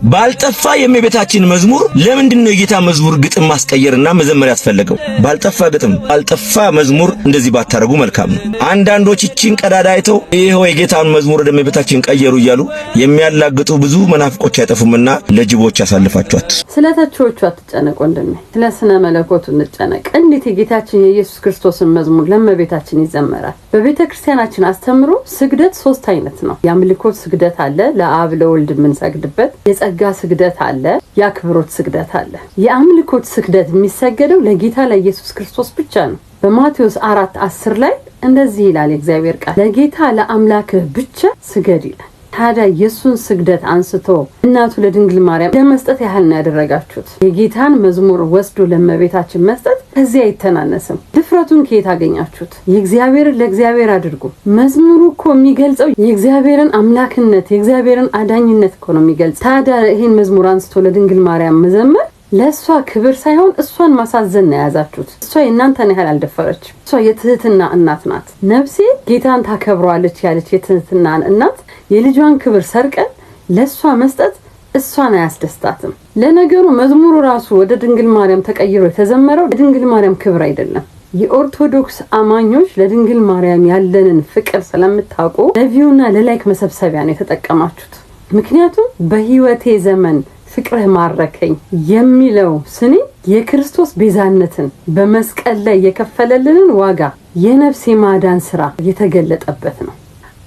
ባልጠፋ የእመቤታችን መዝሙር ለምንድን ነው የጌታ መዝሙር ግጥም ማስቀየርና መዘመር ያስፈለገው? ባልጠፋ ግጥም፣ ባልጠፋ መዝሙር እንደዚህ ባታደርጉ መልካም ነው። አንዳንዶች ይቺን ቀዳዳ አይተው ይኸው የጌታን መዝሙር ወደ እመቤታችን ቀየሩ እያሉ የሚያላግጡ ብዙ መናፍቆች አይጠፉምና ለጅቦች ያሳልፋችኋት። ስለ ተቺዎቹ አትጨነቅ ወንድሜ፣ ስለ ስነ መለኮቱ እንጨነቅ። እንዴት የጌታችን የኢየሱስ ክርስቶስን መዝሙር ለእመቤታችን ይዘመራል? በቤተ ክርስቲያናችን አስተምሮ ስግደት ሶስት አይነት ነው። የአምልኮት ስግደት አለ፣ ለአብ ለወልድ የምንሰግድበት፣ የጸጋ ስግደት አለ፣ የአክብሮት ስግደት አለ። የአምልኮት ስግደት የሚሰገደው ለጌታ ለኢየሱስ ክርስቶስ ብቻ ነው። በማቴዎስ 4:10 ላይ እንደዚህ ይላል የእግዚአብሔር ቃል፣ ለጌታ ለአምላክህ ብቻ ስገድ ይላል። ታዲያ የእሱን ስግደት አንስቶ እናቱ ለድንግል ማርያም ለመስጠት ያህል ነው ያደረጋችሁት። የጌታን መዝሙር ወስዶ ለእመቤታችን መስጠት ከዚህ አይተናነስም። ድፍረቱን ከየት አገኛችሁት? የእግዚአብሔርን ለእግዚአብሔር አድርጉ። መዝሙሩ እኮ የሚገልጸው የእግዚአብሔርን አምላክነት፣ የእግዚአብሔርን አዳኝነት እኮ ነው የሚገልጸው። ታዲያ ይህን መዝሙር አንስቶ ለድንግል ማርያም መዘመር ለእሷ ክብር ሳይሆን እሷን ማሳዘን ነው የያዛችሁት። እሷ የእናንተን ያህል አልደፈረች። እሷ የትህትና እናት ናት። ነፍሴ ጌታን ታከብረዋለች ያለች የትህትናን እናት የልጇን ክብር ሰርቀን ለእሷ መስጠት እሷን አያስደስታትም። ለነገሩ መዝሙሩ ራሱ ወደ ድንግል ማርያም ተቀይሮ የተዘመረው ለድንግል ማርያም ክብር አይደለም። የኦርቶዶክስ አማኞች ለድንግል ማርያም ያለንን ፍቅር ስለምታውቁ ለ view ና ለ like መሰብሰቢያ ነው የተጠቀማችሁት። ምክንያቱም በህይወቴ ዘመን ፍቅርህ ማረከኝ የሚለው ስኒ የክርስቶስ ቤዛነትን፣ በመስቀል ላይ የከፈለልንን ዋጋ፣ የነፍስ የማዳን ስራ የተገለጠበት ነው።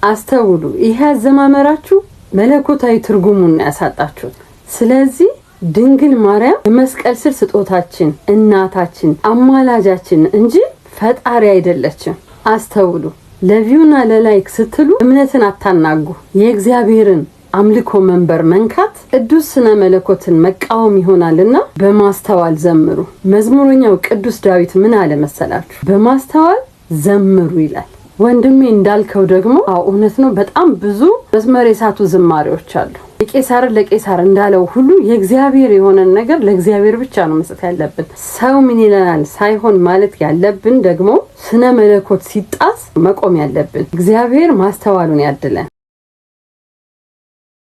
አስተውሉ። ይሄ አዘማመራችሁ መለኮታዊ ትርጉሙን ያሳጣችሁት። ስለዚህ ድንግል ማርያም የመስቀል ስር ስጦታችን፣ እናታችን፣ አማላጃችን እንጂ ፈጣሪ አይደለችም። አስተውሉ። ለ view ና ለ like ስትሉ እምነትን አታናጉ። የእግዚአብሔርን አምልኮ መንበር መንካት ቅዱስ ስነ መለኮትን መቃወም ይሆናልና በማስተዋል ዘምሩ። መዝሙረኛው ቅዱስ ዳዊት ምን አለ መሰላችሁ? በማስተዋል ዘምሩ ይላል። ወንድሜ እንዳልከው ደግሞ አዎ እውነት ነው። በጣም ብዙ መስመር የሳቱ ዝማሬዎች አሉ። የቄሳርን ለቄሳር እንዳለው ሁሉ የእግዚአብሔር የሆነን ነገር ለእግዚአብሔር ብቻ ነው መስጠት ያለብን። ሰው ምን ይለናል ሳይሆን ማለት ያለብን ደግሞ ስነ መለኮት ሲጣስ መቆም ያለብን። እግዚአብሔር ማስተዋሉን ያድለን።